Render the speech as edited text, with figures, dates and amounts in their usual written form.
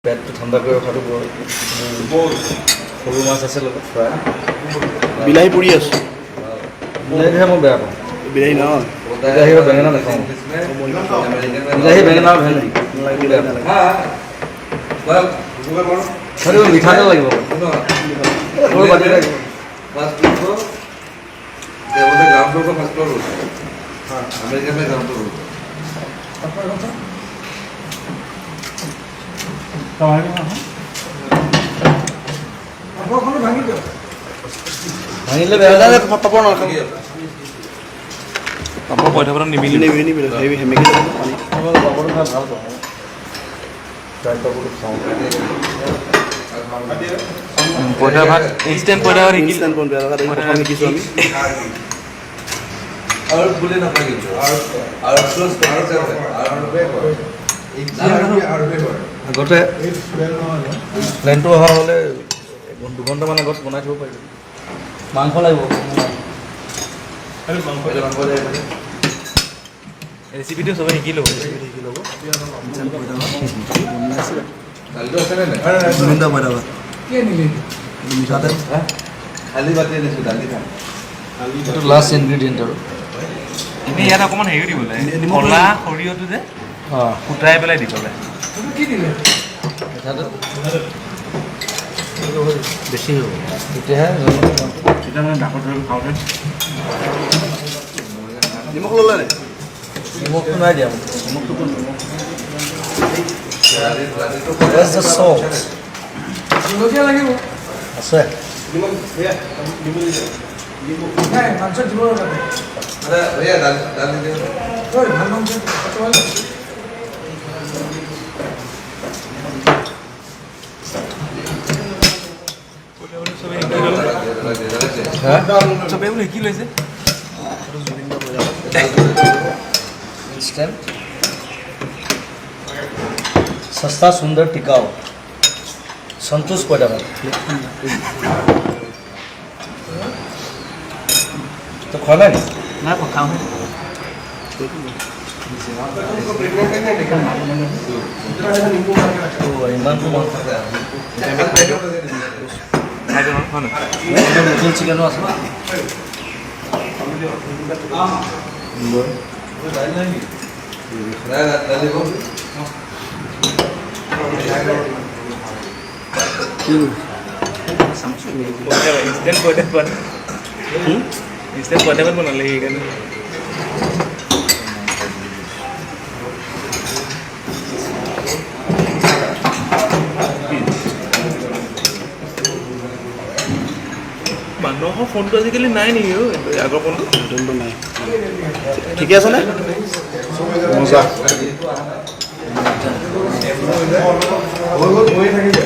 পেটটো ঠাণ্ডা কৰি ৰখাটো বৰ। সৰু মাছ আছে লগত ফ্ৰাই। বিলাহী পুৰি আছোঁ। বিলাহীটোহে মই বেয়া পাওঁ। বিলাহী নহয়। বিলাহী আৰু বেঙেনা নাখাওঁ। বিলাহী, বেঙেনা আৰু ভেন্দি। নালাগে, বিলাহী নালাগে। সেইটো মিঠাতেল লাগিব, সৰু বাতি লাগিব। ভাঙিলে বেয়া। নাই, পাপৰ নাখাওঁ। পাপৰ পইতা ভাতত নিমিলিব। নিমিলে, নিমিলে। হেৰি সেমেকি যাব পানী। মই পাপৰটো খাই ভাল পাওঁ, ফ্ৰাই পাপৰটো খাওঁ। পইতা ভাত, ইনষ্টেণ্ট পইতা ভাত শিকি ইনষ্টেণ্ট পইতা ভাত প্ৰথম শিকিছোঁ আমি। আৰ্ট বুলি নকয় কিন্তু আৰ্টটো স্পেনিছ হয়, আৰ্টে কয়। আগতে প্লেনটো অহা হ'লে 2 ঘণ্টামান আগত বনাই থ'ব পাৰিলোঁ। মাংস লাগিব। মাংস লাগিব। ৰেচিপিটো চবে শিকি ল'ব। শিকি ল'ব ইনষ্টেণ্ট পইতা ভাত বনাই আছে। দালিটো আছে নে নাই? জুবিন দা পইতা ভাত মিঠাতেল। খালী বাতি আনিছোঁ, দালি খাম। এইটো লাষ্ট ইনগ্ৰিডিয়েণ্ট আৰু। এনেই ইয়াত অকণমান হেৰিও দিব লাগে। নিমখ। ক'লা সৰিয়হটো যে কুটাই পেলাই দিব লাগে। মিঠাতেল বেছি হ'ব, তেতিয়াহে। তেতিয়া মানে ডাকৰ ধৰি খাওঁতে। নিমখ ল'লে নে? নিমখটো নাই দিয়া। নিমখটো কোন? দালিটো। Where's the salt? জলকীয়া লাগিব। আছে। নাই, মাংস দিব তাতে। ভৈয়া, দালি, দালি দিওঁ। ঐ, ভাল মাংস কত ভাল। চবে শিকি ল'লে। হা। চবে বোলো শিকি লৈছে। इंस्टेंट, सस्ता, सुंदर, टिकाऊ, संतोष पयता ভাত। তই খোৱা নাই নেকি? নাই, খাওঁ। অ', ইমানটো মাংস। খাই দিওঁ হয় নহয়? লোকেল চিকেনো আছে। সুন্দৰ। দালি। ইনষ্টেণ্ট পইতা ভাত, ইনষ্টেণ্ট পইতা ভাত বনালে সেইকাৰণে। মানুহৰ ফোনটো আজিকালি নাই নেকি অ'? আগৰ ফোনটো। নতুনটো নাই। ঠিকে আছেনে? মজা। হৈ গ'ল, বহি থাকিব।